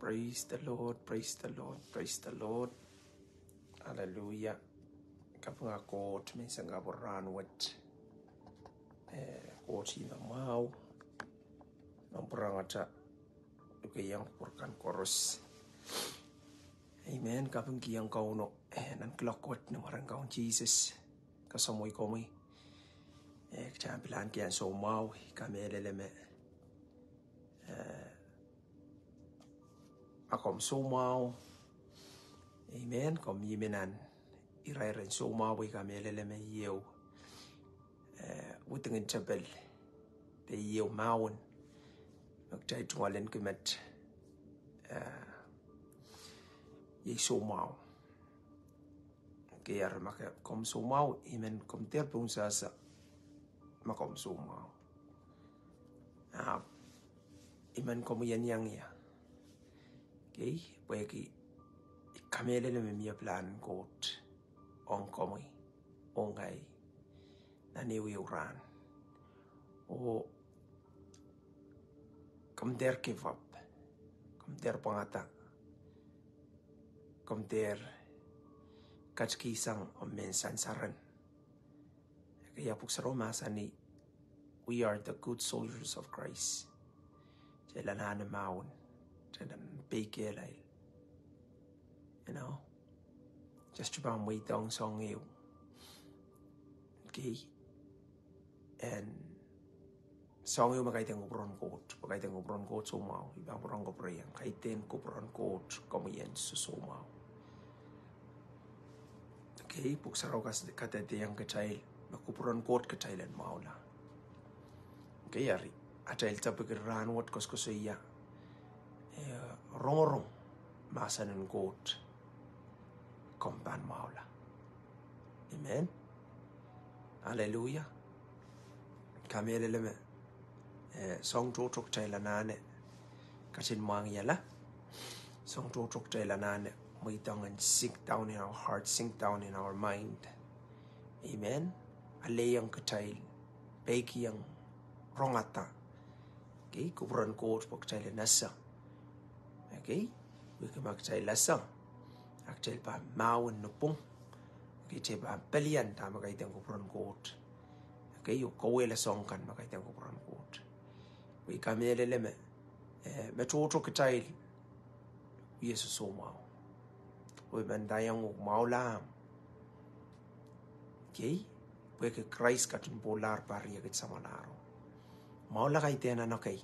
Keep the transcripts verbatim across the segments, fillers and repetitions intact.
Praise the Lord, praise the Lord, praise the Lord. Hallelujah. Kapinga Koht menseng kapw rahn wet. Eh, Koht ih me mwahu. Nan pwurangata, luke iang pwurkan koaros. Amen. Kapingkihong Kauno, eh, nan kuloak wet ni mwaren Kaun Sises. Kasamwo komwi. Eh, kitail pil ahneki ahn soumwahu, kamehlele me, eh, a komw soumwahu. Amen. Komw mihmi nan irairen soumwahu, I kamehlele me ieu, eh, widingin tepel, de ieu mahwen me kitail tungoal en kimet, eh, iei soumwahu. Kei, eri ma ke, komw soumwahu, I men komw dehr pwung sasa ma komw soumwahu. Ahpw I men komw iang iang ia. Kei, pwehki I kamehlele me mie pilahn Koht ong komwi, ong ngehi, nan ehu ehu rahn. Oh komw dehr give up. Komw dehr pwangada. Komw dehr katikihsang omw mehn sansaren. Ekei, a Pwuhk Sarawi mahsanih, we are the good soldiers of Christ. Kitail anahne mahwen, kitail anahne peikehla. You know, just pahn mweidohng soahng ehu. Kei, en soahng ehu me kaidehn kupwuren Koht, pwe kaidehn kupwuren Koht soumwahu, I pahn pwurehng kupwureiong, kaidehn kupwuren Koht komwi en soh soumwahu. Kei, Pwuhk Sarawi kas-, kadehdehiong kitail me kupwuren Koht kitail en mwahula. Kei, eri atail topic rahn wet koasoakoasoia, eh, rongorong mahsen en Koht komw pahn mwahula. Amen. Hallelujah. Kamehlele me, eh, soahng tohto kitail anahne ketin mwahngihala. Soahng tohto kitail anahne mweidohng en sink down in our heart, sink down in our mind. Amen. Alehiong kitail, peikiong, rongada. Kei, kupwuren Koht pwe kitail en ese. Kei, pwehki ma kitail ese, a kitail pahn mahwen ni pwung. Kei, kitail pahn pelian dahme kaidehn kupwuren Koht. Kei, oh kauwehla soahng kan me kaidehn kupwuren Koht. Pwe I kamehlele me, eh, me tohto kitail wie soh soumwahu. Oh I men ndaiong uhk mwahula ahmw. Kei, pwehki Krais ketin pwoulahr pahr riekid samwalahro. Mwahula kaidehn nan ekei.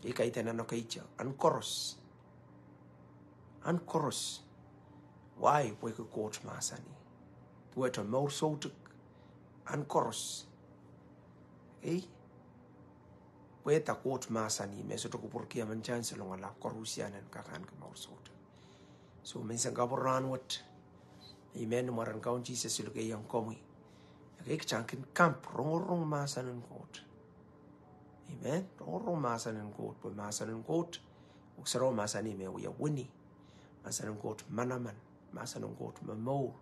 Kei, kaidehn nan ekei te, ahn koaros. Ahn koaros. Why? Pwehki Koht mahsanih. Duwehte mour soutuk, ahn koaros. Kei, pwehda Koht mahsanih me sohte kupwurki emen tehnselong ahla koaruhsie en kak ahneki mour soutuk. So menseng kapw rahn wet, amen, mwaren Kaun Sises, I lukehiong komwi. Ekei, kitail kin kamp rongorong mahsen en Koht. Amen. Rongorong mahsen en Koht, pwe mahsen en Koht, Pwuhk Sarawi mahsanih me wia wini. Mahsen en Koht manaman, mahsen en Koht momour,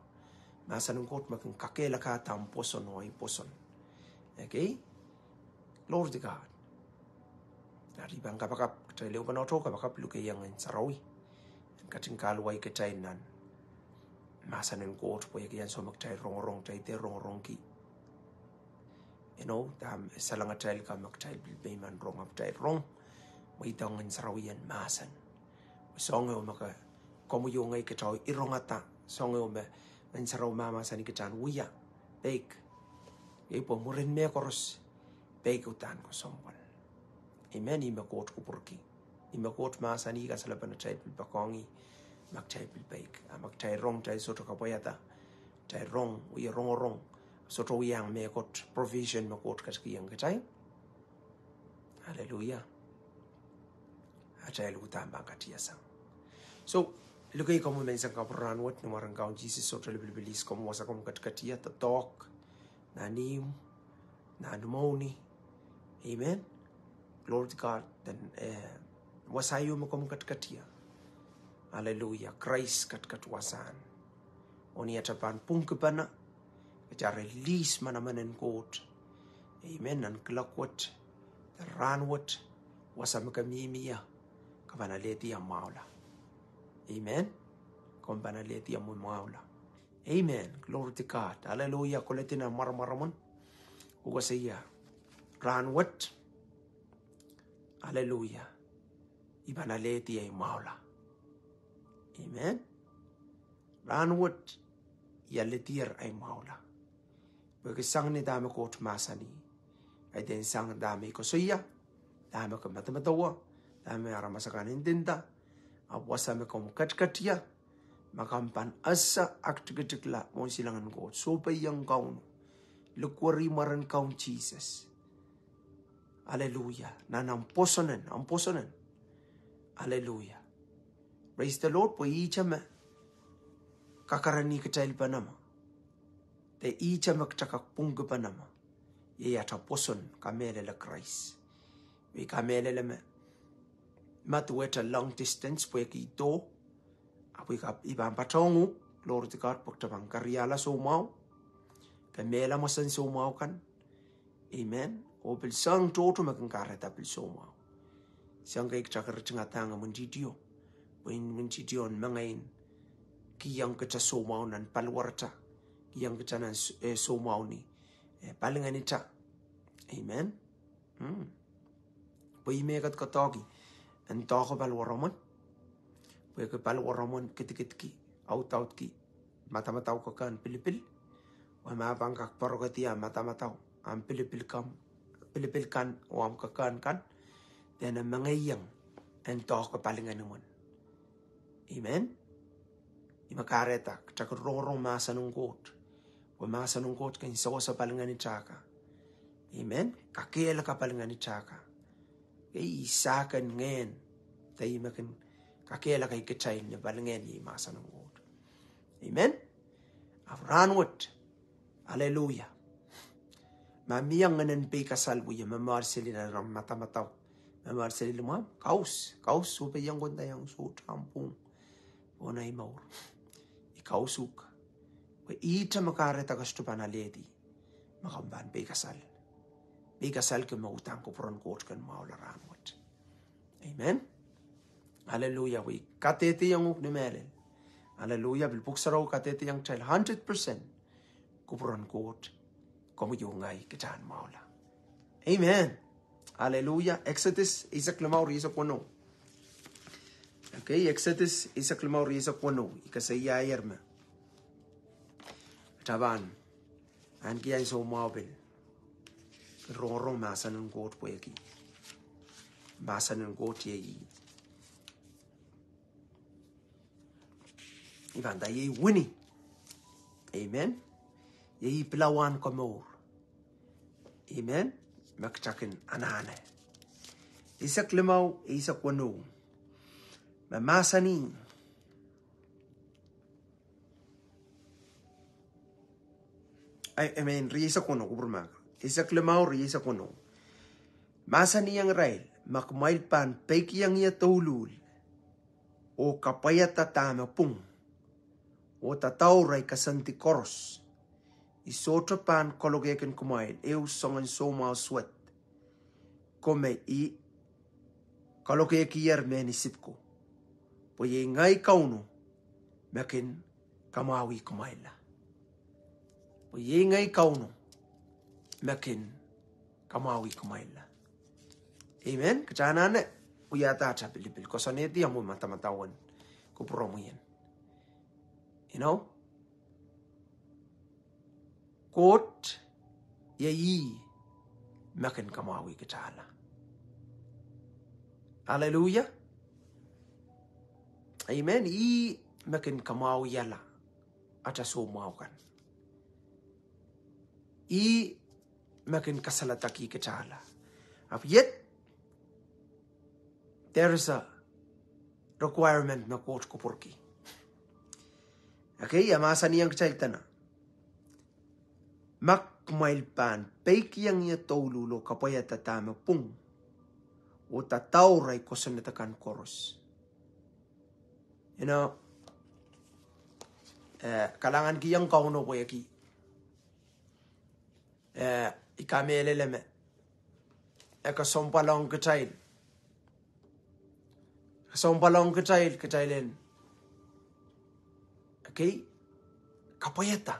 mahsen en Koht me kin kakehlakahda omw pwoson oh ahi pwoson. Ekei, glory to God. Eri I pahn kapakap, kitail ehupene kapakap lukehiong Ngehn Sarawi en ketin kahluwa kitail nan mahsen en Koht, pwe ekei ansou me kitail rongorong, kitail dehr rongorongki, you know, dahme salengatail kan me kitail pil peiman rong, ahpw kitail rong mweidohng Ngehn Sarawien mahsen. Soahng ehu me ke, komwi oh ngehi kitail irongada, soahng ehu me Ngehn Sarawi mahmahsanih kitail en wia, peik. Kei, pwe mwurin mehkoaros, peik uhdahn kesempwal. Amen. Ih me Koht kupwurki. Ih me Koht mahsanih kasalepen atail pil poakohng ih, ma kitail pil peik. A ma kitail rong, kitail sohte kapwaiada. Kitail rong, wie rongorong, sohte wia mehkot provision me Koht ketikihong kitail. Hallelujah. Atail uhdahn pahn katiasang. So, I lukei komwi menseng kapw rahn wet ni mwaren Kaun Sises, sohte lipilipil ihs komwi, wasa komw ketiket ie, doadoahk nan ihmw, nan mwohni. Amen. Glory to God. Then, eh, wasa ieu me komw ketiket ie. Hallelujah. Krais ketiket wasahn. Oh ni ata pahn pwungkipene, kitail release manaman en Koht. Amen. Nan kuloak wet, rahn wet, wasa me ke mihmi ie, Ke pahn alehdi omw mwahula. Amen. Komw pahn alehdi omw mwahula. Amen. Glory to God. Hallelujah. Koledi nan mwaramwaramwail. Ih koasoia, rahnwet. Hallelujah. I pahn alehdi ahi mwahula. Amen. Rahnwet, I alehdier ahi mwahula. Pwehki sang ni dahme Koht mahsanih, kaidehn sang dahme I koasoia, dahme ke medemedewe, dahme aramas akan ndinda, ahpw wasa me komw ketiket ie, ma komw pahn ese aktikitikla mwohn silangin Koht, sohpeiong Kauno, likwerih mwaren Kaun Sises. Hallelujah. Nan omw pwosonen, omw pwosonen. Hallelujah. Praise the Lord. Pwe ihte me kakerenihkitail penama, de ihte me kitail kak pwungki penama, iei atail pwoson kamehlele Krais. Pwe I kamehlele me, ma duwehte long distance pwehki I do, ahpw I ka, I pahn patohwan uhk, glory to God, pwe kitail pahn kariahla soumwahu, ke mehla mwomwen soumwahu kan. Amen. Oh pil soang tohto me kin kahrehda pil soumwahu. Soang kei kitail keritingada imwintihti o. Pwe imwintihti o me ngehi kihong kitail soumwahu nan paliwaratail. Kihong kitail nan s-, eh, soumwahu ni, eh, palingehnitail. Amen. Hmm. Pwe I mehkot koadoahki en doahke paliwaromwen. Pwehki paliwaromwen kidikidki, audaudki madamadau kak en pilipil. Pwe ma pahn kak pwarokedi ahmw madamadau, ahmw pilipil kan, pilipil kan, oh ahmw kak en kan, dene mengeiong en doahke palingehnimwen. Amen. Ih me kahrehda kitail kin rongorong mahsen en Koht. Pwe mahsen en Koht kin sewese palingehnitail kan. Amen. Kakehlaka palingehnitail kan. Ei, I sahken ngehn de ih me kin kakehlaka kitail ni palingehn iei mahsen en Koht. Amen. Ahpw rahnwet. Hallelujah. Ma mie ngehn en peikasal wie, me mwahl seli nan omw madamadau, me mwahl seli limwahmw, kaus, kaus, sohpeiong, kondaiong, sohte omw pwung pohn ahi mour. I kaus uhk. Pwe ihte me kahrehda ke sohte pahn alehdi, ma komw pahn peikasal. Peikasalki me uhdahn kupwuren Koht kin mwahula rahnwet. Amen. Hallelujah. Pwe I kadehdehiong uhk ni mehlel. Hallelujah. Pil Pwuhk Sarawi kadehdehiong kitail hundred percent. Kupwuren Koht, komwi oh ngehi kitail en mwahula. Amen. Hallelujah. Exodus eisek limau rieisek weneu. Okay, Exodus eisek limau rieisek weneu. I koasoiaier me kitail pahn ahneki ahi soumwahu pil rongorong mahsen en Koht pwehki mahsen en Koht iei, I pahn nda iei wini. Amen. Iei pilawahn komour. Amen. Me kitail kin anahne. Eisek limau, eisek weneu. Me mahsanih. Ai, I mean, rieisek weneu, kupwurmahk. Eisek limau, rieisek weneu. Mahsanihong irail, ma kumwail pahn peikiong ie douluhl, oh kapwaiada dahme pwung, oh dadaur ahi koasoandi koaros, I sohte pahn kalokehkin kumwail ehu soangen soumwahu suwed, ko me I kalokehkier mehn Isip ko. Pwe iei ngehi Kauno me kin kamwahwih kumwailla. Pwe iei ngehi Kauno me kin kamwahwih kumwailla. Amen. Kitail anahne wiahda atail pilipil, koasoanehdi omw madamadau en kupwuromwi en. You know? Koht, iei ih me kin kamwahwih kitailla. Hallelujah. Amen. Ih me kin kamwahwihala atail soumwahu kan. Ih me kin kasaledekih kitailla. Ahpw yet, there is a requirement me Koht kupwurki. Okay, e mahsanihong kitail dene, ma kumwail pahn peikiong ie douluhl oh kapwaiada dahme pwung, oh dadaur ahi kosonned akan koaros. You know, eh, kalahngan kihong Kauno pwehki, eh, I kamehlele me e kesempwal ong kitail. Kesempwal ong kitail, kitail en, okay, kapwaiada.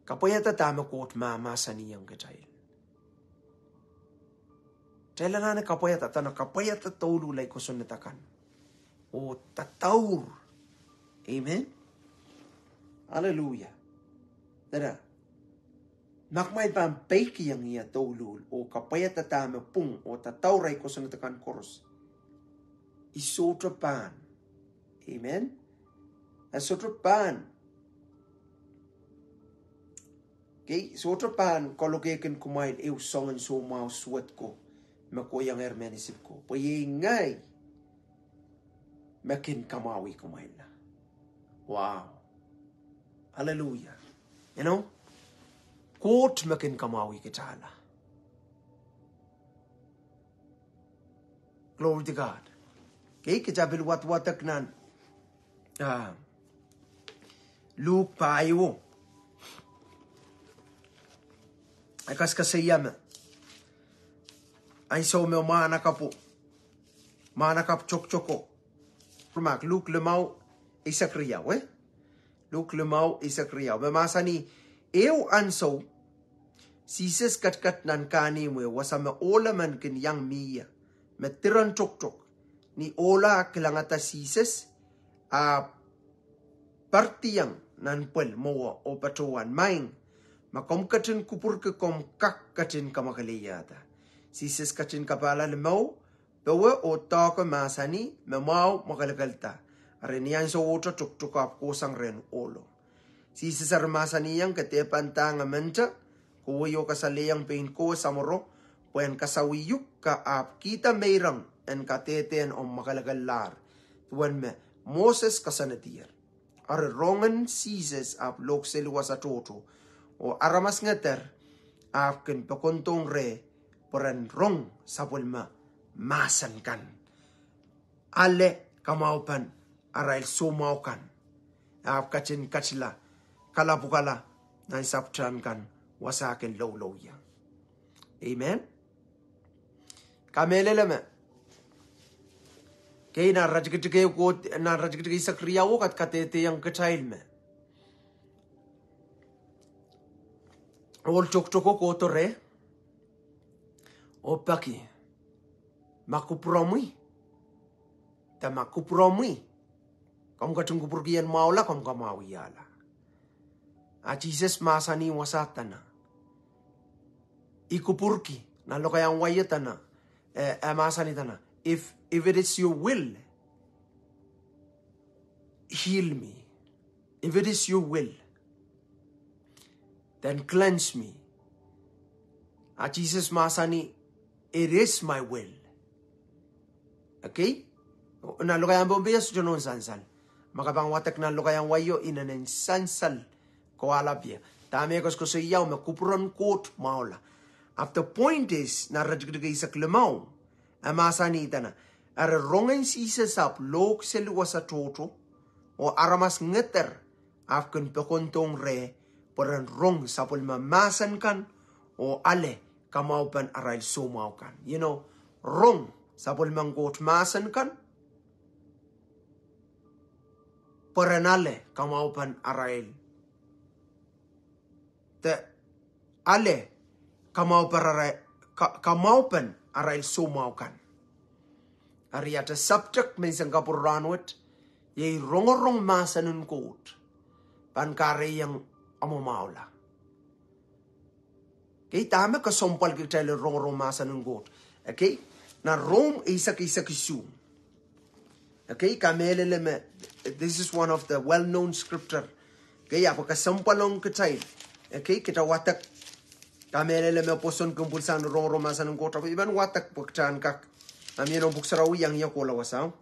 Kapwaiada dahme Koht mahmahsanihong kitail. Kitail anahne kapwaiada, dene kapwaiada douluhl ahi kosonned akan oh dadaur. Amen. Hallelujah. Dene, ma kumwail pahn peikiong ie douluhl oh kapwaiada dahme pwung oh dadaur ahi kosonned akan koaros, I sohte pahn, amen, I sohte pahn, okay, sohte pahn kolokehkin kumwail ehu soangen soumwahu suwed ko me kohiengehr mehn Isip ko, pwe iei ngehi me kin kamwahwih kumwailla. Wow. Hallelujah. You know, Koht me kin kamwahwih kitailla. Glory to God. Okay, kita pil wadwadek nan, ah, Luk pahieu. E kasakasaia me ansou me mwahnakapwo, mwahnakapw toktoko. Rumak Luk limau eisek riau, eh? Luk limau eisek riau. Me mahsanih, ehu ansou, Sises ketiket nan kahnimw, wasa me ohl emen kin iang mie, me diren toktok. Ni ohla kilangada Sises, ahpw paridiong nan pwel mwowe oh patohwan, Maing, ma komw ketin kupwurki komw kak ketin kamwakeleiada. Sises ketin kapahla limau powe oh doahke mahsanih me mwahu mwakelekelda. Eri ni ahnsowohte toktoko ahpw kohsang rehn ohlo. Sises eri mahsanihong kedehpandahng emente kowe oh kasalehiong pein kowe samworo, pwe en kasawih uhk, ke ahpw kihda meirong en kadehde omw mwakelekellahr, duwen me Moses koasoanedier. Eri rongen Sises ahpw lohkseli wasa tohto, oh aramas ngeder ahpw kin pokondohng reh pwe ren rong sapwellime mahsen kan, ale kamwahupen arail soumwahu kan, ahpw ketin ketila kalapwukala nan sapwtehn kan wasa kin loulou ie. Amen. Kamehlele me, okay, nan iretikitik eisek riau o kat kadehdehiong kitail me ohl toktoko kohdo reh oh peki, ma kupwuromwi, de ma kupwuromwi, komw ketin kupwurki ien mwahula, komw kamwahwihala. A Sises mahsanih wasa dene, I kupwurki, nan lokaiahn wai o dene, e mahsanih dene, if, if it is your will, heal me. If it is your will, then cleanse me. A Sises mahsanih, it is my will. Okay? Nan lokaiahn Pohnpei e sohte nohn sansal. Ma ke pahn wadek nan lokaiahn wai o, inenen sansal kowahlap ie. Dahme e koasoakoasoiahu me kupwuren Koht mwahula. Ahpw the point is, nan iretikitik eisek limau, e mahsanih dene, eri rongen Sises ahpw lohkseli wasa tohto, oh aramas ngeder ahpw kin pokondohng reh pwe ren rong sapwellime mahsen kan oh ale kamwahupen arail soumwahu kan. You know, rong sapwellimen Koht mahsen kan pwe ren ale kamwahupen arail, de ale kamwahupen arail soumwahu kan. Eri atail subject menseng kapwurehng rahnwet iei rongorong mahsen en Koht pahn kahrehiong omw mwahula. Okay, dahme kesempwalki kitail en rongorong mahsen en Koht? Okay, nan Rom eisek, eisek isuh. Okay, kamehlele me, this is one of the well-known scripture. Okay, ahpw kesempwal ong kitail. Okay, kita wadek. Kamehlele me pwoson kin pwilsang rongorong mahsen en Koht, ahpw I pahn wadek pwe kita en kak, a mie nan pwuhk sarawi iang ie kohla wasao.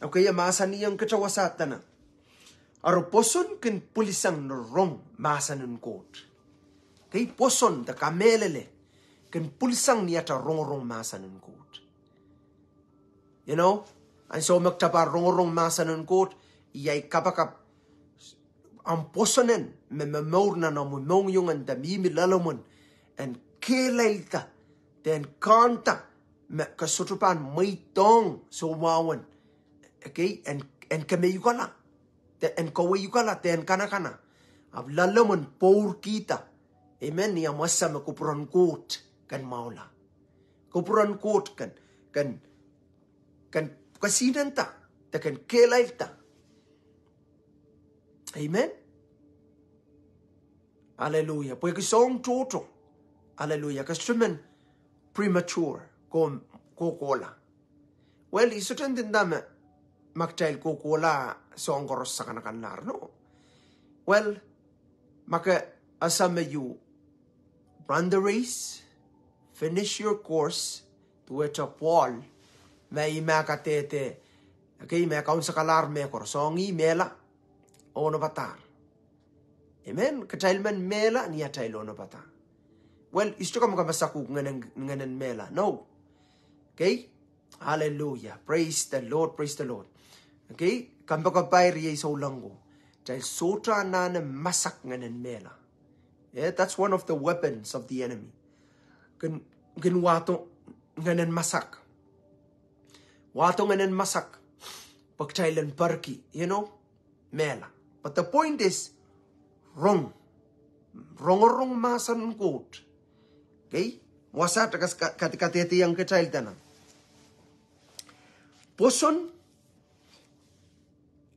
Okay, e mahsanihong kita wasa dene, eri pwoson kin pwilsang rong mahsen en Koht. Okay, pwoson de kamehlele kin pwilsang ni atail rongorong mahsen en Koht. You know, ansou me kita pahn rongorong mahsen en Koht, iei kapakap, omw pwoson en me momour nan omw mohngiong en de mihmi loalomw en, en kehlailda, de en kaunda me ke sohte pahn mweidohng soumwahu en, okay, en, en kemeiukala, de en kaweiukala, de en kanakana. Ahpw loalomw en pwourkihda. Amen. Ni omw ese me kupwuren Koht ken mwahula. Kupwuren Koht ken, ken, ken kesihnenda, de ken kehlailda. Amen. Aleluia. Pwehki soahng tohto. Aleluia. Ke sohte men premature ko, kohkohla. Well, I sohte ndinda me, ma kitail kohkohla soahng koaros sakanakanlahr, no. Well, ma ke ese me you run the race, finish your course, duwehte Pohl, me ih me kadehde, okay, me kaunsekalahr mehkoaros, soahng ih mehla, onopadahr. Amen. Kitail men mehla ni atail onopada. Well, I sohte kamwakamasakuk ngehnen, ngehnen mehla, no. Okay. Hallelujah. Praise the Lord. Praise the Lord. Okay. Kompoakepahi riei souleng ko. Kitail sohte anahne masak ngehnen mehla. Yeah, that's one of the weapons of the enemy. Kin, kin wahdo ngehnen masak. Wahdo ngehnen masak. Pwe kitail en perki, you know, mehla. But the point is, rong. Rongorong mahsen en Koht. Okay? Wasa te kas-, ka-, ka-, kadehdehiong kitail dene pwoson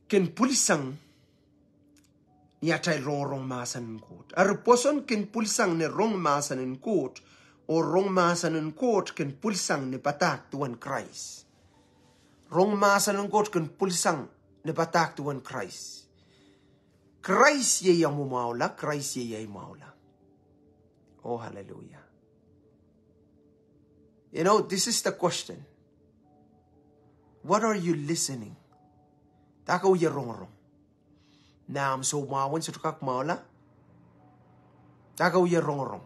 kin pwilisang ni atail rongorong mahsen en Koht. Eri pwoson kin pwilisang ni rong mahsen en Koht, oh rong mahsen en Koht kin pwilisang ni padahk duwen Krais. Rong mahsen en Koht kin pwilisang ni padahk duwen Krais. Krais iei omw mwahula, Krais iei ahi mwahula. Oh, hallelujah. You know, this is the question. What are you listening? Dahke wie rongorong? Ma omw soumwahu en sohte kak mwahula, dahke wie rongorong?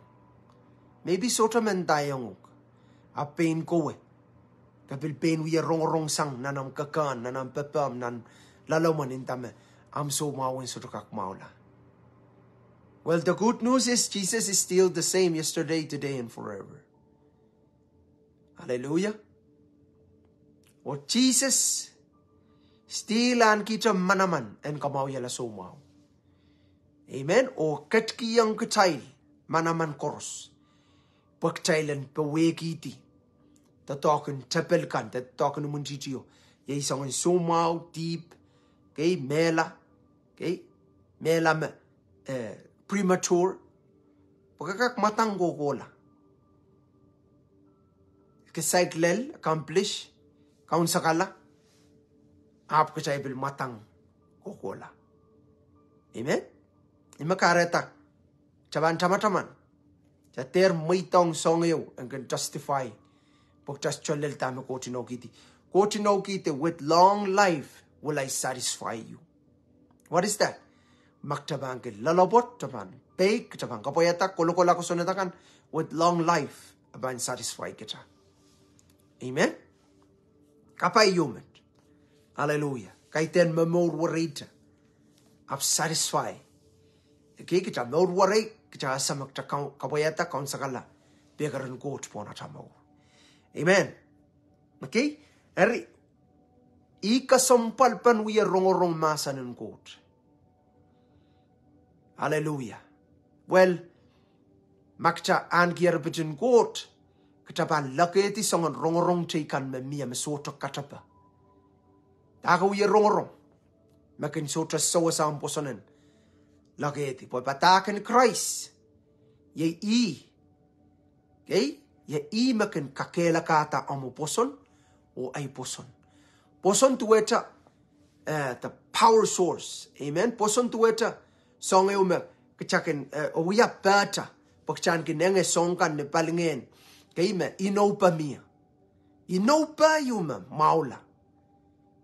Maybe sohte men ndaiong uhk, ahpw pein kowe, ke pil pein wie rongorong sang nan omw kekehn, nan omw pepehm, nan loalomw, nda me omw soumwahu en sohte kak mwahula. Well, the good news is Jesus is still the same yesterday, today, and forever. Hallelujah. Oh Sises still ahnikihte manaman en kamwahwihala soumwahu. Amen. Oh ketikihong kitail manaman koaros pwe kitail en powehkihdi doadoahk en tepel kan, doadoahk en imwintihtio, iei soangen soumwahu, dihp, okay, mehla, okay, mehla me, eh, premature, pwe ke kak mwadang kohkohla. Ke saik lel, accomplish, kaunsekala, ahpw kitail pil mwadang kohkohla. Amen. Ih me kahrehda kitail pahn tamataman, kitail dehr mweidohng soahng ehu en kin testify, pwe kitail sohte lel dahme Koht inoukihdi. Koht inoukihdi, with long life will I satisfy you. What is that? Ma kitail pahn kin loalopwoat, kitail pahn peik, kitail pahn kapwaiada kolokol ah kosonned akan, with long life, e pahn satisfy kitail. Amen. Kapai ehu met. Hallelujah. Kaidehn momour wereita, ahpw satisfy. Okay, kitail mour werei, kitail ese me kitail kau-, kapwaiada, kaunsekala pekeren Koht pohn atail mour. Amen. Okay. Eri, ih kesempwalpen wie rongorong mahsen en Koht. Hallelujah. Well, ma kitail ahneki eripit en Koht, kitail pahn lokehdi soangen rongorong teikan me mie me sohte katepe. Dahke wie rongorong me kin sohte sewese omw pwoson en lokehdi? Pwe padahk en Krais, iei ih, okay, iei ih me kin kakehlakahda omw pwoson oh ahi pwoson. Pwoson duwehte, eh, the power source. Amen. Pwoson duwehte soahng ehu me kitail kin, eh, wia pehte pwe kitail kin enge soahng kan ni palingehn, okay, me inoupe mie. Inoupe ehu me mwahula.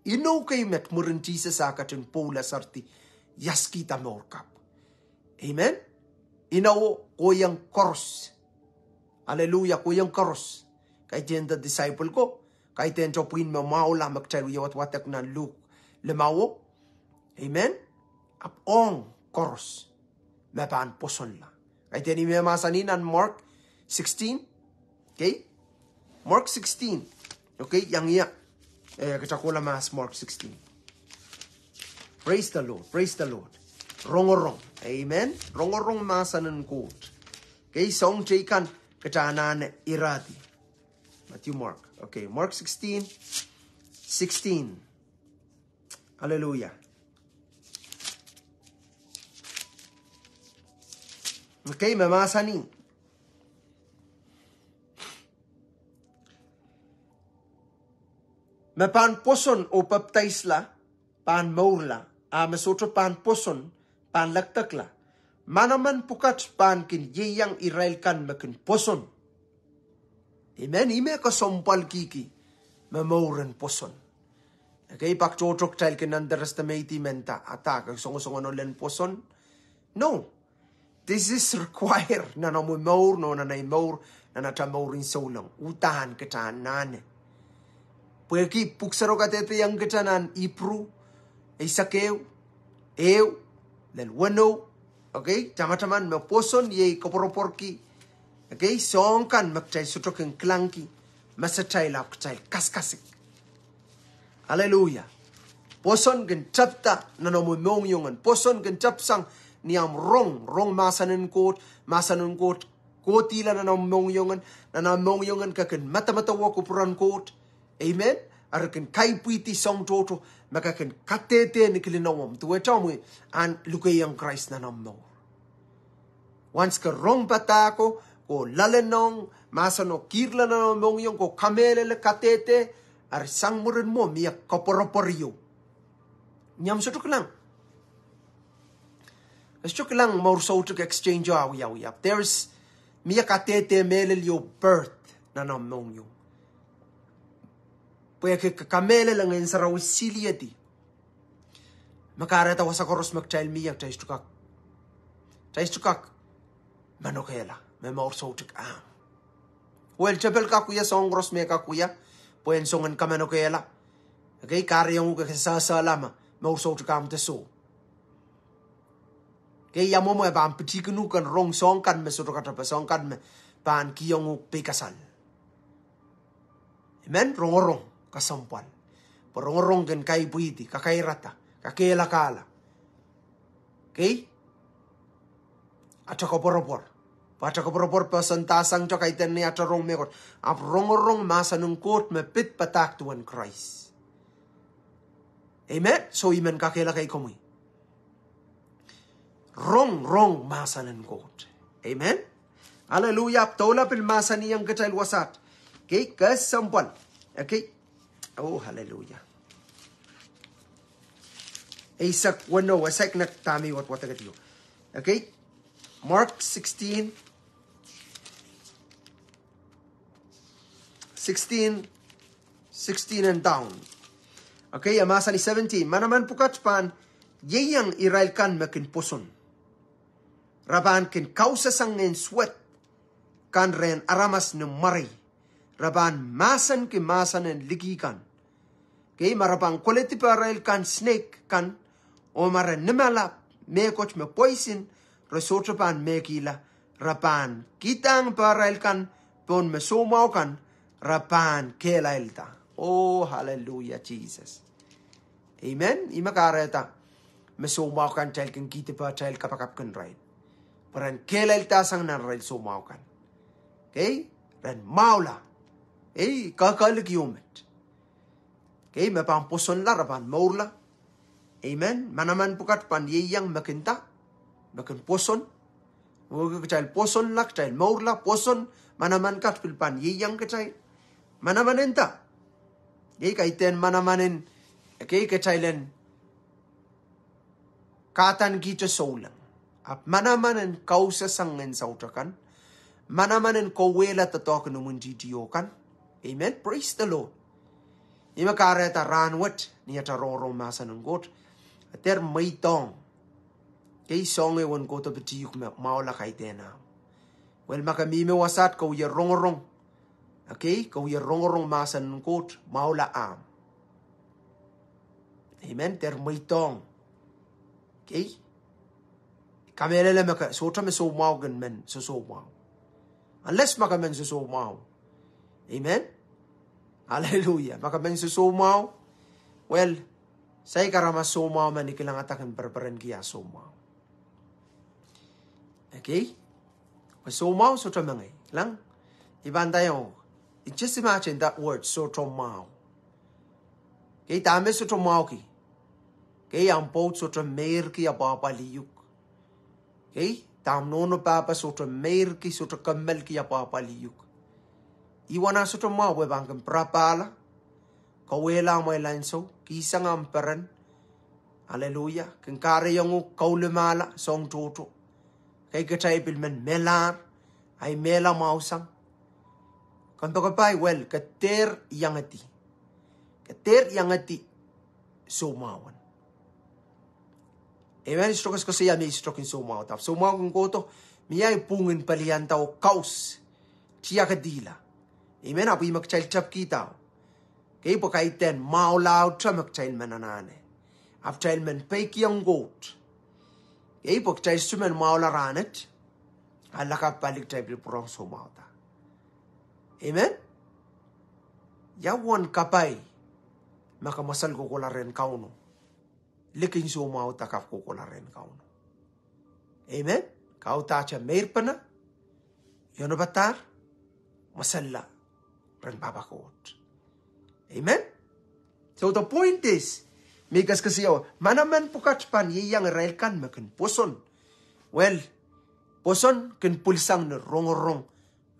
Inou kei met mwurin Sises ah ketin pwoula sarawi, iaskihda mour kapw. Amen. Inowo kohiong koaros. Hallelujah, kohiong koaros. Kaidehn the disciple ko, kaidehn tohto pwihn me mwahula me kitail wie wadwadek nan Luk limawo. Amen. Ahpw ong koaros me pahn pwosonla. Kaidehn ih me mahsanih nan Mark sixteen. Okay. Mark sixteen. Okay, iang ia, eh, kita kohla mahs Mark sixteen. Praise the Lord, praise the Lord. Rongorong, amen. Rongorong mahsen en Koht. Okay, soang teikan kita anahne iradi. Matthew, Mark. Okay, Mark sixteen, sixteen. Hallelujah. Okay, me mahsanih me pahn pwoson oh papidaisla pahn mourla, a me sohte pahn pwoson pahn lekdekla. Manaman pwukat pahn kin ieiang irail kan me kin pwoson. Amen. Ih me kesempwal kiki me mour en pwoson. Okay, pak tohto kitail kin underestimate mendahte, a ke songosongen lel pwoson. No. This is required nan omw mour, nan ei mour, nan ata mourin souleng. Uhdahn kita anahne. Pwehki pwuhk sarawi kadehdehiong kita nan Ipru eisek ehu, ehu, lel weneu. Okay, tamataman me pwoson iei koapworopworki. Okay, soahng kan me kitail sohte kin kilangki mesatail ahpw kitail kasikasik. Hallelujah. Pwoson kin tepda nan omw mohngiong en. Pwoson kin tepsang ni ahmw rong, rong mahsen en Koht, mahsen en Koht, kohdihla nan omw mohngiong en, nan omw mohngiong en ke kin medemedewe kupwuren Koht. Amen. Eri kin kaipwihdi soahng tohto me ke kin kadehde ni kilin omw, duwehte omw ahn lukehiong Krais nan omw mour. Once ke rong padahko, ke loalehng mahseno kirla nan omw mohngiong, ke kamehlele, kadehde, eri sang mwurin mwo mie koapworopwor ieu. Ni ahmw sohte kilang, sohte kilang mour soutuk exchange o awiawih. There is, mie kadehde mehlel ieu birth nan omw mohngiong. Pwehki ke kamehlele Ngehn Sarawi siliedi. Me kahrehda wasa koaros me kitail mie, kitail sohte kak, kitail sohte kak manokehla me mour soutuk ahmw. Well, tepel kak wia soahng koaros me kak wia, pwe en songen kamanokehla. Okay, kahrehiong uhk ke sehsehla me mour soutuk ahmw de soh. Okay, ia mwomwe pahn pitihkin uhk en rong soahng kan me sohte katepe, soahng kan me pahn kihong uhk peikasal. Amen. Rongorong kesempwal. Pwe rongorong kin kaipwihdi, kakairada, kakehlakahla. Okay, ata koapworopwor. Pwe ata koapworopwor poahsoandahsang, ata kaidehn ni ata rong mehkot. Ahpw rongorong mahsen en Koht me pid padahk duwen Krais. Amen. So I men kakehlaka komwi, rong, rong mahsen en Koht. Amen. Hallelujah. Ahpw doula pil mahsanihong kitail wasaht. Okay, kesempwal. Okay. Oh, hallelujah. Eisek weneu, eisek nek dahme I wadwadek ieu. Okay, Mark sixteen, sixteen, sixteen and down. Okay, e mahsanih seventeen: Manaman pwukat pahn ieiang irail kan me kin pwoson. Re pahn kin kausasang ngehn suwed kan rehn aramas ni mwarei. Re pahn mahsenki mahsen en liki kan. Okay, ma re pahn koledi pehrail kan snake kan, oh ma re nimala mehkot me poisin, re sohte pahn mehkihla. Re pahn kihdahng pehrail kan pohn me soumwahu kan, re pahn kehlailda. Oh, hallelujah, Jesus. Amen. Ih me kahrehda me soumwahu kan kitail kin kihdi pehtail kapakap kin irail, pwe ren kehlailadahsang nan arail soumwahu kan. Okay, ren mwahula. Ei, kehkehlik ieu met. Okay, me pahn pwosonla re pahn mourla. Amen. Manaman pwukat pahn ieiang me kin da, me kin pwoson. Wehwehki kitail pwosonla, kitail mourla, pwoson. Manaman kat pil pahn ieiang kitail. Manaman en da? Ei, kaidehn manaman en, okay, kitail en kahdankihte souleng. Ahpw manaman en kausasang ngehn sauta kan, manaman en kauwehla doadoahk en imwintihti kan. Amen. Praise the Lord. Ih me kahrehda rahnwet ni ata rongorong mahsen en Koht, dehr mweidohng. Okay, soahng ehu en kohdo pitih uhk me mwahula kaidehn ahmw. Well, ma ke mihmi wasaht ke wie rongorong, okay, ke wie rongorong mahsen en Koht, mwahula ahmw. Amen. Dehr mweidohng. Okay, kamehlele me ke sohte me soumwahu kin men sosoumwahu, unless ma ke men sosoumwahu. Amen. Aleluia. Ma ke men sosoumwahu, well, saik aramas soumwahu me ni kilangada kin pereperenki ah soumwahu. Okay? Pwe soumwahu sohte mengei. Kilang? I pahn ndaiong, just imagine that word, sohte mwahu. Okay, dahme sohte mwahuki? Okay, ahmw pwoud sohte meirki apwahpwalih uhk. Okay, dahmw nohno pahpa sohte meirki, sohte kemmelki apwahpwalih uhk. Ihwen ah sohte mwahu pwe pahn kin pirapahla, kauwehla amwail ansou, kihsang ahmw peren. Aleluia. Kin kahrehiong uhk kaulimala soahng tohto. Okay, kitail pil men melahr, ahi mehla mwahusang. Kompoakepahi, well, ke dehr iangedi. Ke dehr iangedi soumwahu en. Amen. I sohte koasoakoasoia me I sohte kin soumwahuda. Soumwahu kin kohdo, mie ahi pwung en pelianda oh kaus, tiakedihla. Amen. Ahpw ih me kitail tepkihda. Okay, pwe kaidehn mwahulahr te me kitail men anahne. Ahpw kitail men peikiong Koht. Okay, pwe kitail sohte men mwahula rahnwet, a lakapw pali kitail pil pwurehng soumwahuda. Amen. Ia uwen kapai me ke mwesel kohkohla rehn Kauno, likin soumwahuda ke ahpw kohkohla rehn Kauno. Amen. Ke audahte meirpene, iohnopadahr, mwesella rehn Pahpa Koht. Amen. So the point is, me I koasoakoasoia, manaman pwukat pahn ieiang irail kan me kin pwoson. Well, pwoson kin pwilsang ni rongorong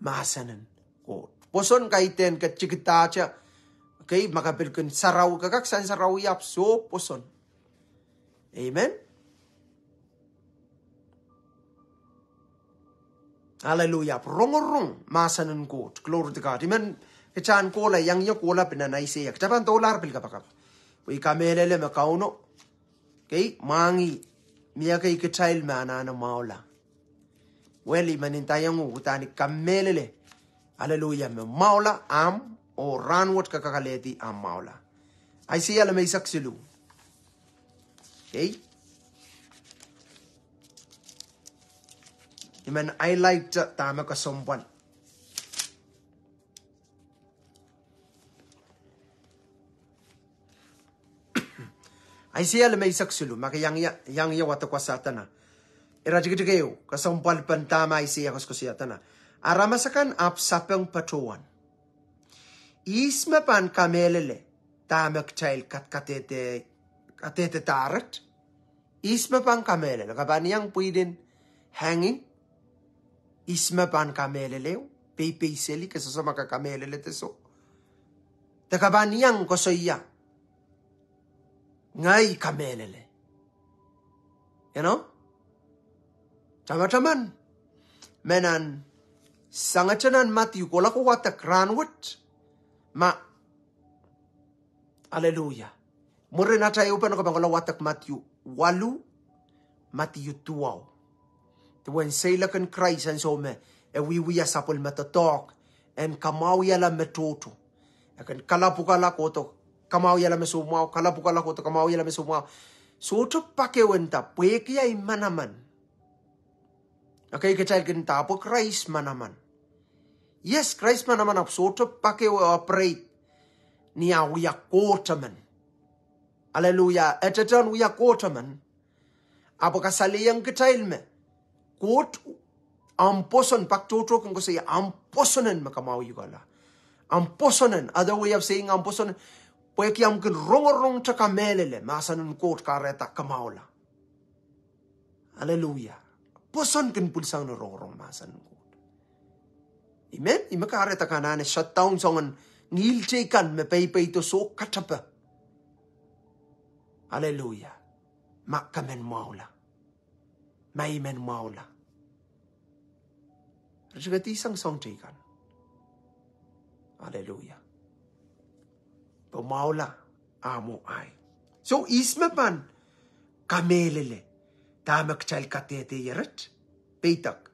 mahsen en Koht. Pwoson kaidehn ke tikidahte, okay, ma ke pil kin sarawi, ke kak sansarawi ahpw soh pwoson. Amen. Aleluia. Ahpw rongorong mahsen en Koht. Glory to God. I men kitail en kohla, iang ie kohla pil nan Aiseia. Kitail pahn doulahr pil kapakap. Pwe I kamehlele me Kauno, okay, mwahngih, mie ekei kitail me anahne mwahula. Well, I men ndaiong uhk udahn I kamehlele, aleluia, me mwahula ahmw, oh rahnwet ke kak alehdi ahmw mwahula. Aiseia limeisek siluh. Okay. I men highlight dahme kesempwal. Aiseia limeisek siluh, ma ke iang ie, iang ie wadek wasadana. Ire tikitik ehu, kesempwalpen dahme Aiseia koasoakoasoiadana. Aramas akan ahpw sapeng patohwan, ihs me pahn kamehlele dahme kitail kadkadehde, kadehdedahr et? Ihs me pahn kamehlele? Ke pahn iang pwihn en hanging. Ihs me pahn kamehlele? Peipeiseli, ke sohte sohte ma ke kamehlele de soh. De ke pahn iang koasoia, ngehi kamehlele. You know? Tamataman me nan sangete nan Madiu, kohla ko wadek rahnwet. Ma Aleluia. Mwurin atail ehupene ke pahn kohla wadek Madiu waluh, Madiu duwau. Duwen seiloak en Krais ansou me e wiewia sapwellime doadoahk en kamwahwihala me tohto. E kin kalapwukala kohdo kamwahwihala me soumwahu, kalapwukala kohdo kamwahwihala me soumwahu. Sohte pak ehu e nda pwehki ahi manaman. Okay, kitail kin nda pwe Krais manaman. Yes, Krais manaman, ahpw sohte pak ehu e operate ni ah wia Koht emen. Aleluia. E tehtehn wia Koht emen, ahpw kasalehiong kitail me Koht, ahmw pwoson, pak tohto kin koasoia, ahmw pwoson en me kamwahwihukala. Ahmw pwoson en, other way of saying, ahmw pwoson en, pwehki ahmw kin rongorongte kamehlele mahsen en Koht, kahrehda kamwahula. Aleluia. Pwoson kin pwilsang ni rongorong mahsen en Koht. Amen. Ih me kahrehda ke anahne shutdown soangen ngihl teikan me peipeido soh katepe. Aleluia. Ma ke men mwahula, ma I men mwahula, ritikedi sang soahng teikan. Aleluia. Pwe mwahula ah mwo ahi. So ihs me pahn kamehlele dahme kitail kadehdehier et? Peidek.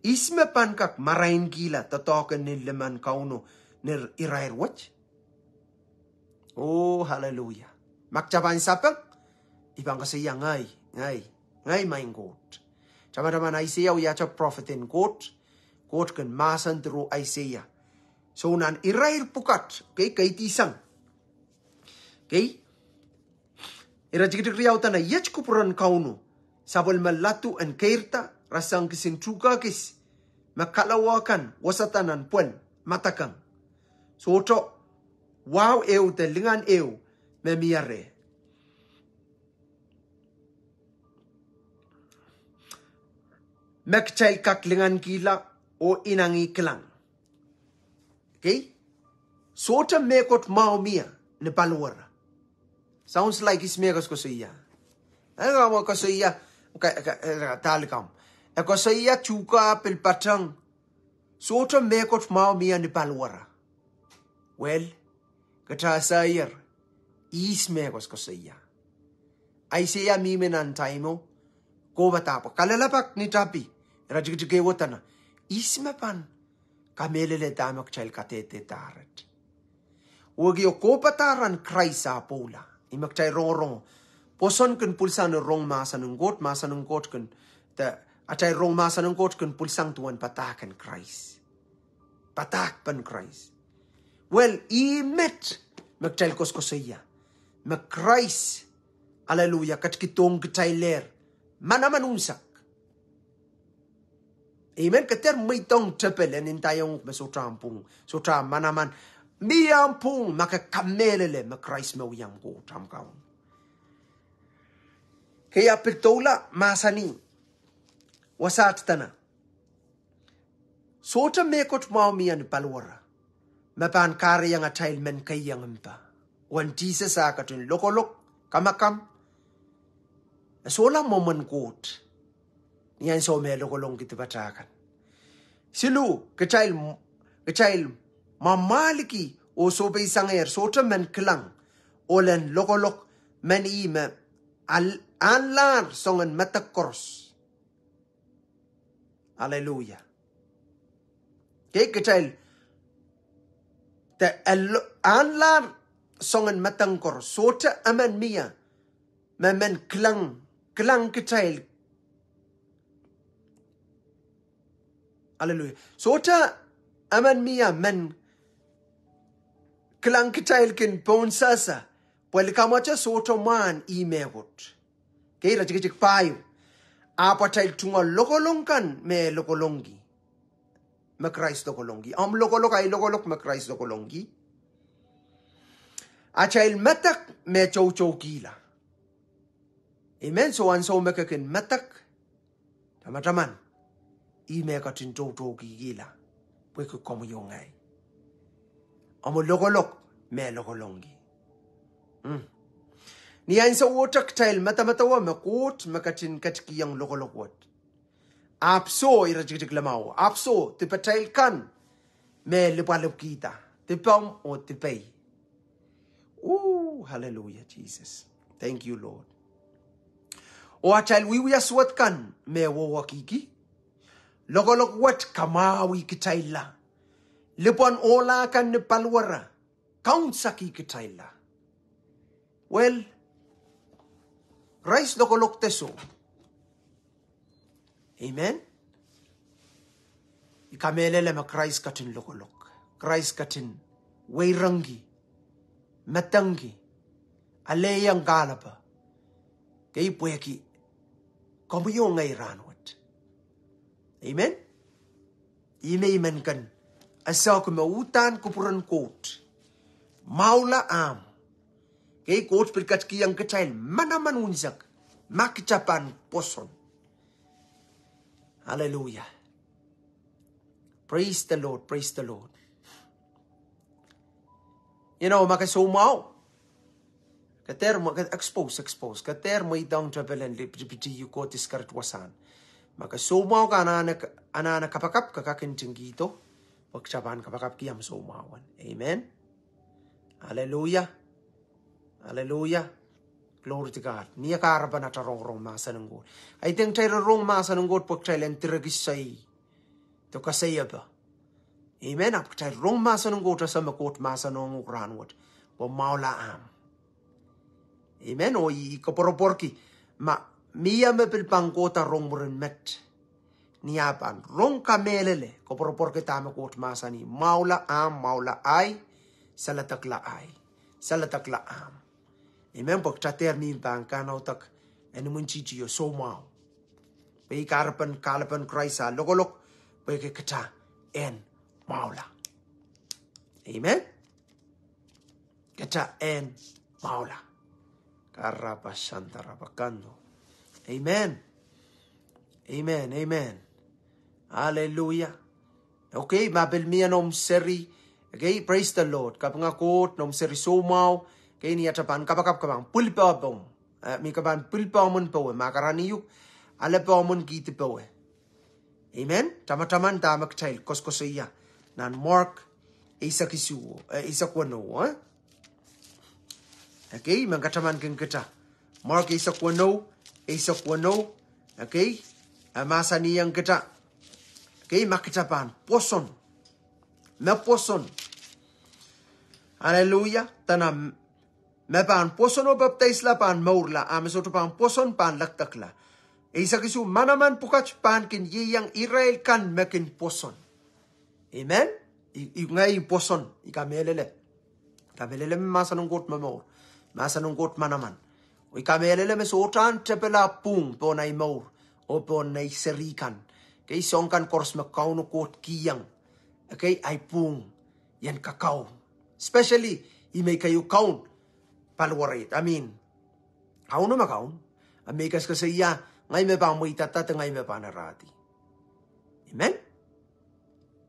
Ihs me pahn kak marainkihla doadoahk en nin limen Kauno neirail wet? Oh, aleluia. Ma kitail pahn sapeng, I pahn koasoia ngehi, ngehi, ngehi maing Koht. Tamataman Aiseia wiahte prophet en Koht. Koht kin mahsen through Aiseia. Soh, nan irair pwukat, okay, keidi sang. Okay? Iretikitik riau dene, iet kupwuren Kauno, sapwellime ladu en keirda, rasehng kisin tuhke kis, me kalawa kan wasada nan pwel, madekeng. Sohte wahu ehu de lingan ehu me mie reh me kitail kak lingankihla oh inangih kilang. Okay? Sohte mehkot mwahu mie ni paliwere. Sounds like ihs me koasokoasoia. Eh, koasoia, ka, ka, eh, dahlikamw. E koasoia tuhke pil patehng. Sohte mehkot mwahu mie ni paliwere. Well, kitail saier, ihs me koasokoasoia. Aiseia mihmi nan taimo, kohpada pwe kalelapak ni tapi, iretikitik ehu dene, ihs me pahn kamehlele dahme kitail kadehdehda ret. Wehwehki oh kohpada rahn Krais ah pwoula. Ih me kitail rongorong. Pwoson kin pwilsang ni rong mahsen en Koht, mahsen en Koht kin, de, atail rong mahsen en Koht kin pwilsang duwen padahk en Krais. Padahkpen Krais. Well, ih met me kitail koasokoasoia. Me Krais, aleluia, ketikihdohng kitailehr manaman unsek. Amen. Ke dehr mweidohng tepel en ndaiong uhk me sohte ahmw pwung, sohte ahmw manaman. Mie ahmw pwung ma ke kamehlele me Krais me wia ahmw Koht, ahmw Kaun. Ke ahpw pil doula mahsanih wasaht dene, sohte mehkot mwahu mie ni paliwere me pahn kahrehiong atail men keiong mpe. Uwen Sises ah ketin lokolok, kamakam, e sohla mwomwen Koht ni ansou me e lokolongki dipatail kan. Siluh, kitail, kitail mwamwahliki oh sohpeisangehr sohte men kilang ohl en lokolok, men ih me ahl-, ahnlahr soangen medek koaros. Aleluia. Okay, kitail, de, ahl-, ahnlahr soangen medek koaros. Sohte emen mie me men kilang, kilang kitail. Aleluia. Sohte emen mie men kilang kitail kin pohnsaso, pwe likamwete sohte mwahn ih mehkot. Okay, iretikitik pahieu. Ahpw atail tungoal lokolong kan me lokolongki, me Krais lokolongki. Ahmw lokolok, ahi lokolok me Krais lokolongki. Atail medek me toutoukihla. Amen. Soh, ansou me ke kin medek, tamataman, ih me ketin toutoukihkihla pwehki komwi oh ngehi. Ahmw lokolok me lokolongki. Ni ansou wet kitail medemedewe me Koht me ketin ketikihong lokolok wet. Ahpw soh, iretikitik limau, ahpw soh dipatail kan me lipwalipwkihda, dipomw oh dipei. Ooh, hallelujah, Jesus. Thank you, Lord. Oh atail wiewia suwed kan me wowohkihki. Lokolok wet kamwahwih kitailla. Lipwen ohla kan ni paliwere kaunsaki kitailla. Well, Krais lokolok de soh. Amen. I kamehlele me Krais ketin lokolok. Krais ketin weirengki, medengki, alehiong kahlepe. Okay, pwehki komwi oh ngehi rahnwet. Amen. Ihme I men kin esehki me uhdahn kupwuren Koht, mwahula ahmw. Okay, Koht pil ketikihong kitail manaman unsek ma kitail pahn pwoson. Hallelujah. Praise the Lord, praise the Lord. You know, ma ke soumwahu, ke dehr mwe-, ke expose, expose. Ke dehr mweidohng tepel en lipitipiti, you go discourage wasahn. Ma ke soumwahu ke anahne, anahne kapakap, ke kak ntingkihdo, pwe kitail pahn kapakapki ahmw soumwahu wet. Amen. Hallelujah. Hallelujah. Glory to God. Mie kahrepen atail rongorong mahsen en Koht. I think kitail rong mahsen en Koht pwe kitail en direkisoi de koasoiepe. Amen. Ahpw kitail rong mahsen en Koht ese me Koht mahsanihong uhk rahnwet pwe mwahula ahmw. Amen. Oh I koapworopworki, ma mie me pil pahn kohda rong mwurin met, ni ah pahn rong kamehlele, koapworopworki dahme Koht mahsanih: Mwahula ahmw, mwahula ahi, saledekla ahi, saledekla ahmw. Amen. Pwe kita dehr mihmi pahn kanoadoak en imwintihtio soumwahu. Pwe ih kahrepen, kahlepen Krais ah lokolok, pwehki kita en mwahula. Amen. Kita en mwahula. Karapa santa rapa kando. Amen. Amen, amen. Hallelujah. Okay, ma pil mie noumw seri. Okay, praise the Lord. Kapinga Koht noumw seri soumwahu. Okay, ni atail pahn kapakap, ke pahn pwilpohpomw. Eh, me ke pahn pwilpohmw en powe, ma ke rahnwet uhk, ale pohmw en kihdi powe. Amen. Tamataman dahme kitail koasokoasoia nan Mark eisek isuh, eh, eisek weneu, eh? Okay, me katamankin kita. Mark eisek weneu, eisek weneu. Okay, e mahsanihong kita. Okay, ma kita pahn pwoson. Me pwoson. Hallelujah. Dene me pahn pwoson oh papdaisla pahn mourla, a me sohte pahn pwoson pahn lekdekla. Eisek isuh, manaman pwukat pahn kin ieiang irail kan me kin pwoson. Amen. I, i, ngehi pwoson, I kamehlele. Kamehlele me mahsen en Koht momour. Mahsen en Koht manaman. Oh I kamehlele me sohte ahn tepel ah pwung pohn ei mour oh pohn nei seri kan. Okay, soahng kan koaros me Kauno Koht kihong, okay, ei pwung ien kakaun. Especially ih me I keieu kaun paliwar, I mean, Kauno me kaun. A me I koasokoasoia, ngehi me pahn mweidada de ngehi me pahn erahdi. Amen.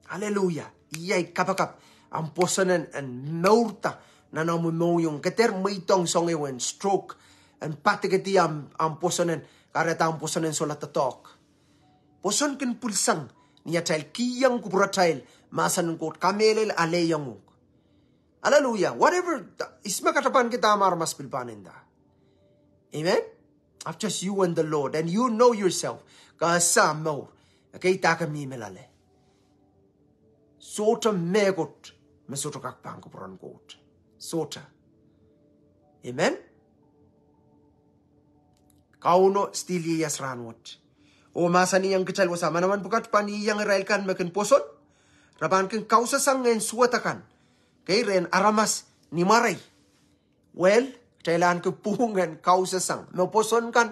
Hallelujah. Iei kapakap, ahmw pwoson en, en mourda nan ahmw mohngiong. Ke dehr mweidohng soahng ehu en stroke, en padikedi ahmw, ahmw pwoson en, kahrehda ahmw pwoson en sohla doadoahk. Pwoson kin pwilsang ni atail kihong kupwuratail mahsen en Koht, kamehlele, ale iang uhk. Hallelujah. Whatever, ihs me katapanki dahme aramas pil pahn nda. Amen. Of just you and the Lord, and you know yourself. Ke ese mour. Okay, dahme ke mihmi loale. Sohte mehkot me sohte kak pahn kupwuren Koht. Sohte. Amen. Kauno still ieias rahnwet. Oh mahsanihong kitail wasa, manaman pwukat pahn ieiang irail kan me kin pwoson. Re pahn kin kausasang ngehn suwed akan. Okay, rehn aramas ni mwarei. Well, kitail ahneki pwuhng en kausasang. Me pwoson kan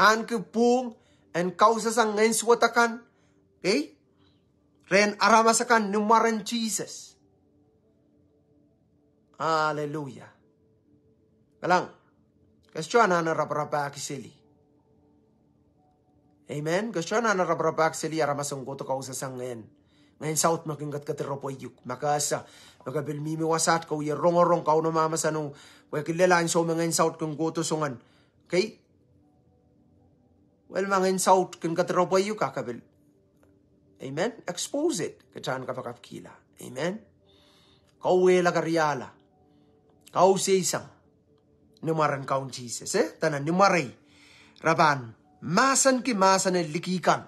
ahneki pwuhng en kausasang ngehn suwed akan. Okay, rehn aramas akan ni mwaren Sises. Hallelujah. Kilang, ke sohte anahne raparapahki seli. Amen. Ke sohte anahne raparapahki seli aramas en kohdo kausasang ngehn, ngehn saut me kin kedkedi repwe iuk. Ma ke ese, ma ke pil mihmi wasaht, ke wie rongorong Kauno mahmahsanih, pwehki lel ansou me ngehn saut kin kohdo soangen. Okay? Well, ma ngehn saut kin kedi repwe iuk, a ke pil, amen, expose it. Kitail en kapakapkihla. Amen. Kauwehla, kariahla, kausasang ni mwaren Kaun Sises, eh? Dene ni mwarei re pahn mahsenki mahsen en liki kan.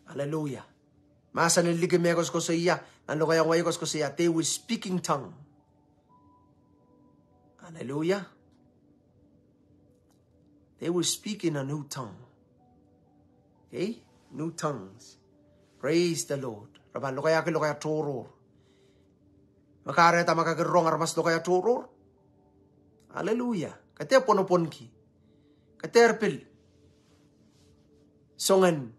Hallelujah. Mahsen en liki me koasokoasoia nan lokaiahn wai koasokoasoia, they will speak in tongue. Hallelujah. They will speak in a new tongue. Okay? New tongues. Praise the Lord. Re pahn lokaiahki lokaia tohrohr. Me kahrehda ma ke kin rong aramas lokaia tohrohr, hallelujah, ke dehr pwonopwonki. Ke dehr pil soangen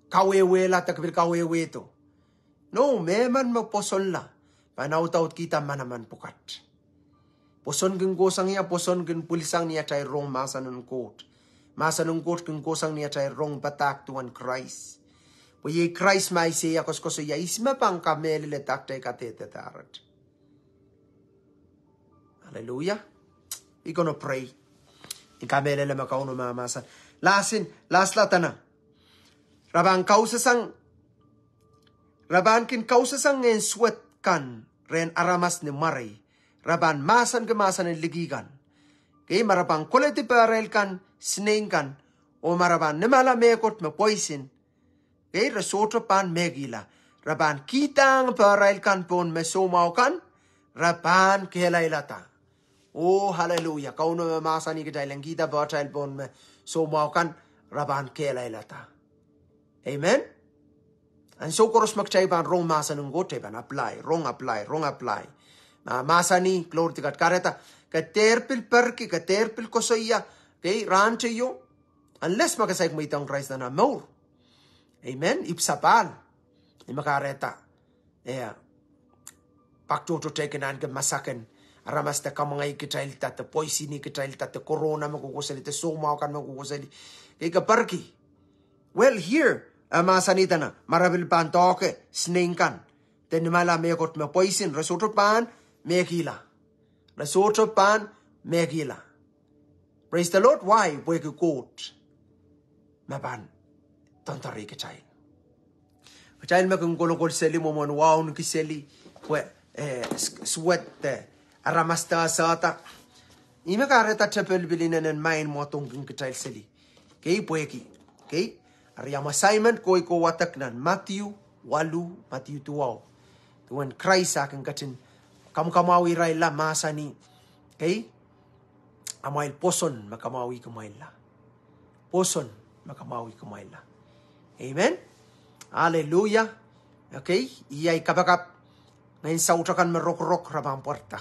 kawehwehla de ke pil kawehwehdo. No, mehmen me pwosonla pahn audaudkihda manaman pwukat. Pwoson kin kohsang ia? Pwoson kin pwilsang ni atail rong mahsen en Koht. Mahsen en Koht kin kohsang ni atail rong padahk duwen Krais. Pwe iei Krais me Aiseia koasokoasoia, ihs me pahn kamehlele dahkte I kadehdehda ret. Hallelujah. We're gonna pray. I kamehlele me Kauno mahmahsen. Lasin, lasla dene, re pahn kausasang, re pahn kin kausasang ngehn suwed kan rehn aramas ni mwarei. Re pahn mahsenki mahsen en liki kan. Okay, ma re pahn koledi pehrail kan sineik kan, oh ma re pahn nimala mehkot me pwoisin, okay, re sohte pahn mehkihla. Re pahn kihdahng pehrail kan pohn me soumwahu kan, re pahn kehlailada. Oh, hallelujah. Kauno me mahsanih kitail en kihda pehtail pohn me soumwahu kan, re pahn kehlailada. Amen. Ansou koaros me kitail pahn rong mahsen en Koht, kitail pahn apply, rong apply, rong apply. Ma mahsanih, glory to God, kahrehda ke dehr pil perki, ke dehr pil koasoia, okay, rahn teio, unless ma ke saik mweidohng Krais nan omw mour. Amen. Ipwsapahl. Ih me kahrehda, eh, pak tohto kitail kin ahneki masak en aramas de kamwangei kitailda, de poisoni kitailda, de corona me kohkohseli, de soumwahu kan me kohkohseli. Kei, ke perki. Well, here, eh, mahsanih dene, ma re pil pahn doahke snake kan, de nimala mehkot me poison, re sohte pahn mehkihla. Re sohte pahn mehkihla. Praise the Lord, why? Pwehki Koht me pahn doandoare kitail. Kitail me kin kolokol seli, mwomwen wauneki seli, pwe, eh, s-, suwed, eh, aramas de sehda. Ih me kahrehda tepel pil inenen maing mwadong kin kitail seli. Kei, pwehki. Kei, eri amw assignment koi ko wadek nan Madiu waluh, Madiu duwau. Duwen Krais eh kin ketin kamwakamwahwih irailla, mahsanih. Kei, amwail pwoson me kamwahwih kumwailla. Pwoson me kamwahwih kumwailla. Amen. Hallelujah. Okay, iei ai kapakap. Ngehn saut akan me rokorok re pahn pwarada.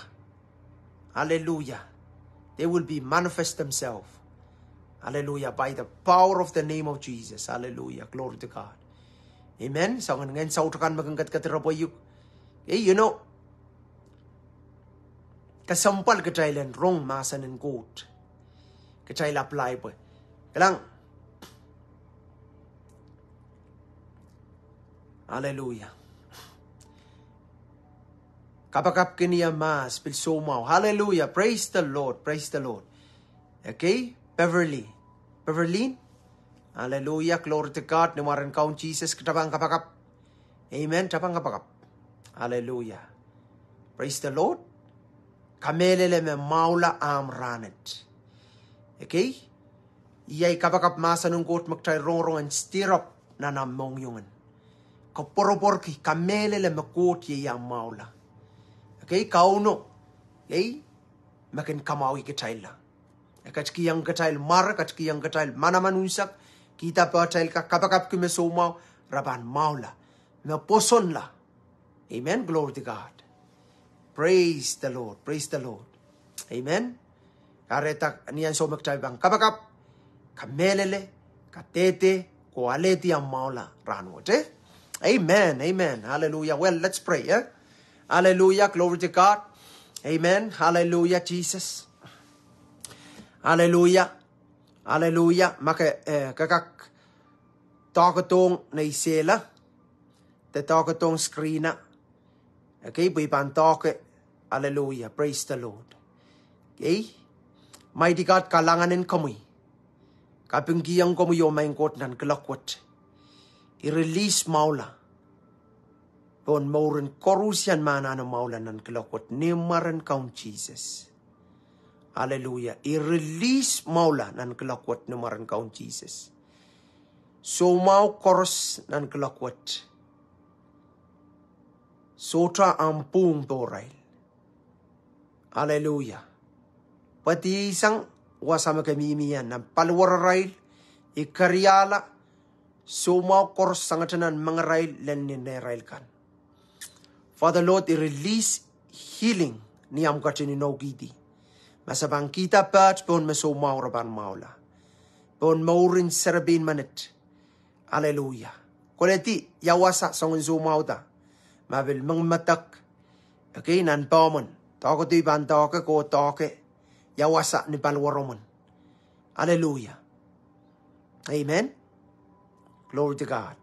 Hallelujah. They will be manifest themselves. Hallelujah. By the power of the name of Jesus. Hallelujah. Glory to God. Amen. Soangen ngehn saut akan me kin ketiket ire pwe iuk. Eh, you know, kesempwal kitail en rong mahsen en Koht. Kitail apply pwe. Kilang. Hallelujah. Kapakap kin ie mahs, pil soumwahu. Hallelujah. Praise the Lord. Praise the Lord. Okay, Beverly. Beverly. Hallelujah. Glory to God. Ni mwaren Kaun Sises, ke tapang kapakap. Amen. Tapang kapakap. Hallelujah. Praise the Lord. Kamehlele me mwahula ahmw rahnwet. Okay? Iei ai kapakap mahsen en Koht me kitail rongorong en stir up nan ahmw mohngiong en. Koapworopworki, kamehlele me Koht iei ahmw mwahula. Okay, Kauno. Ei, me kin kamwahwih kitailla. E ketikihong kitail mware, ketikihong kitail manaman unsek, kihda pehtail kak kapakapki me soumwahu, re pahn mwahula. Me pwosonla. Amen. Glory to God. Praise the Lord. Praise the Lord. Amen. Kahrehda ni ansou me kitail pahn kapakap, kamehlele, kadehde, ko alehdi ahmw mwahula rahnwet, eh? Amen. Amen. Hallelujah. Well, let's pray, eh? Hallelujah. Glory to God. Amen. Hallelujah, Jesus. Hallelujah. Hallelujah. Ma ke, eh, ke kak doakedohng nei sehla, de doakedohng screen a. Okay, pwe I pahn doahke. Hallelujah. Praise the Lord. Okay. Mighty God, kalahngan en komwi. Kapingkihong komwi oh maing Koht nan kuloak wet. I release mwahula pohn mouren koaruhsian me anahne mwahula nan kuloak wet ni mwaren Kaun Sises. Hallelujah. I release mwahula nan kuloak wet ni mwaren Kaun Sises. Soumwahu koaros nan kuloak wet. Sohte ahmw pwung pohrail. Hallelujah. Pwe dihsang wasa me ke mihmi ie nan paliwararail, I keriahla soumwahu koaros sangete nan mengerail lel ni nehrail kan. Father Lord, I release healing ni ahmw ketin inoukihdi. Ma se pahn kihda peht pohn me soumwahu re pahn mwahula. Pohn mouren serepein menet. Hallelujah. Koledi, ia wasa soangen soumwahuda. Ma pil mengmedek. Okay, nan pehmwen. Doakedo I pahn doahke, ko doahke. Ia wasa ni paliwaromwen. Hallelujah. Amen. Glory to God.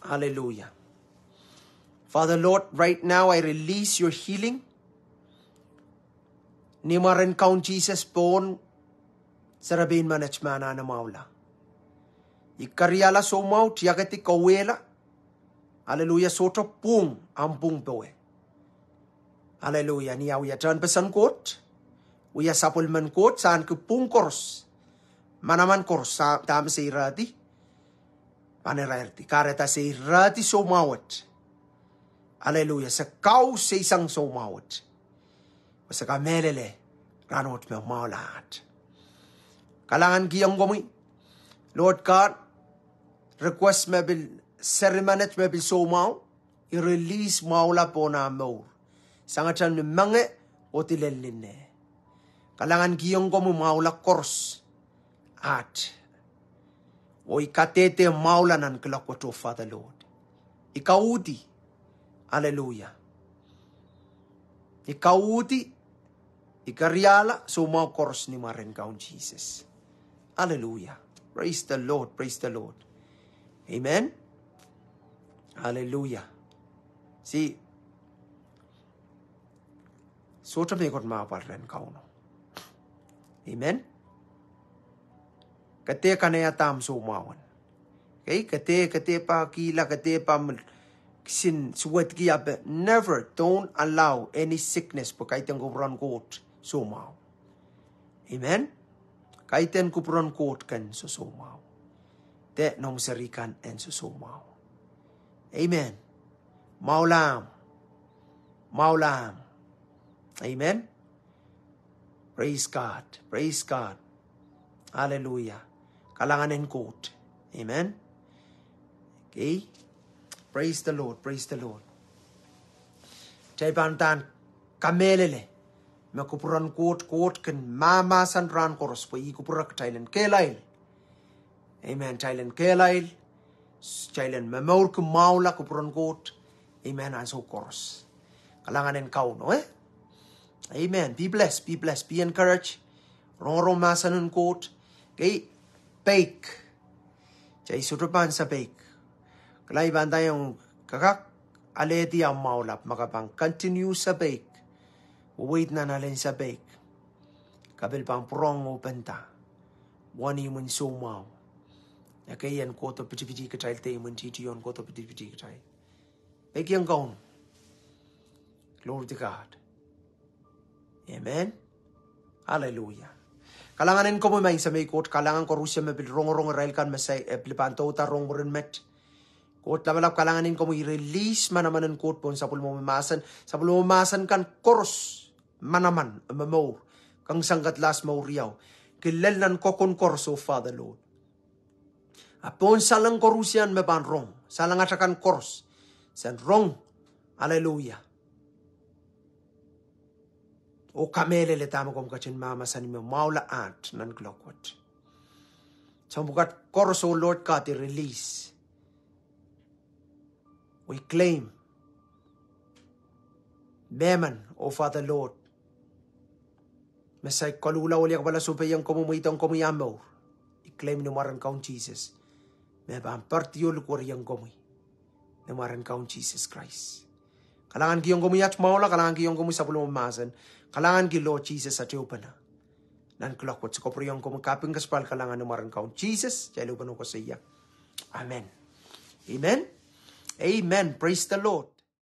Hallelujah. Father Lord, right now I release your healing. Ni mwaren Kaun Sises pohn serepein menet me anahne mwahula. I keriahla soumwahu, tiakedi, kauwehla. Hallelujah, sohte pwung ahmw pwung powe. Hallelujah, ni ah wia tehnpesen Koht, wia sapwellimen Koht, se ahneki pwung koaros, manaman koaros, dahme se irehdi, pahn irairdi, kahrehda se irehdi soumwahu wet. Hallelujah, se kau, se isang soumwahu wet. Pwe se kamehlele rahnwet me mwahula aht. Kalahngankihong komwi, Lord God, request me pil, seri menet me pil soumwahu, I release mwahula pohn ah mour. Sangete ni menge oh lel ni neh. Kalahngankihong komwi mwahula koaros. At. Oh I kadehde mwahula nan kuloak wet, oh Father Lord. I kauhdi. Aleluia. I kauhdi. I keriahla soumwahu koaros ni mwaren Kaun Sises. Aleluia. Praise the Lord, praise the Lord. Amen. Aleluia. See, sohte mehkot me apwal rehn Kauno. Amen. Ke dehr kanaiehda ahmw soumwahu en. Okay, ke dehr, ke dehr pahkihla, ke dehr pahn kisin suwedki ape. Never, don't allow any sickness, pwe kaidehn kupwuren Koht soumwahu. Amen. Kaidehn kupwuren Koht ken sosoumwahu. De noumw seri kan en sosoumwahu. Amen. Mwahula ahmw. Mwahula ahmw. Amen. Praise God. Praise God. Hallelujah. Kalahngan en Koht. Amen. Okay. Praise the Lord. Praise the Lord. Kitail pahn uhdahn kamehlele me kupwuren Koht, Koht kin mahmahsen rahn koaros pwe ih kupwure kitail en kehlail. Amen. Kitail en kehlail. Kitail en momourki mwahula kupwuren Koht. Amen. Ansou koaros. Kalahngan en Kauno, eh? Amen. Be blessed, be blessed, be encouraged. Rongorong mahsen en Koht. Okay. Peik. Kitail sohte pahn sapeik. Kalahngan pahn ndaiong ke kak alehdi ahmw mwahula ma ke pahn continue sapeik. Weweid nan alen sapeik. Ke pil pahn pwurehng openda. Wahn imwin soumwahu. Ekei en kohdo pitipiti kitail de imwintihti en kohdo pitipiti kitail. Peikiong Kauno. Glory to God. Amen. Hallelujah. Kalahngan en komwi maing Semei Koht, kalahngan koaros me pil rongorong irail kan me sai, eh, pil pahn douda rong mwurin met. Koht Lapalap, kalahngan en komwi, I release manaman en Koht pohn sapwellimomwi mahsen, sapwellimomwi mahsen kan koaros, manaman, momour, kangsang kadlahs mour ieu, kin lel nan kokon koaros, oh Father Lord. A pohn saleng koaros ian me pahn rong, salengatail kan koaros, sen rong, hallelujah. Oh kamehlele dahme komw ketin mahmahsanih me mwahula at nan kuloak wet. Soahng pwukat koaros, oh Lord God, I release. We claim mehmen, oh Father Lord, me sai koluhla oh wiliakapwala sohpeiong komwi, mweidohng komwi ah mour. I claim ni mwaren Kaun Sises. Me pahn poaridi oh likweriong komwi ni mwaren Kaun Sises Krais. Kalahngankihong komwi at mwahula, kalahngankihong komwi sapwellimomwi mahsen, kalahnganki Lord Sises aht ehupene. Nan kuloak wet se kapwuriong komwi, kaping, kaspal, kalahngan ni mwaren Kaun Sises, kitail ehupene koasoia. Amen. Amen. Amen. Praise the Lord.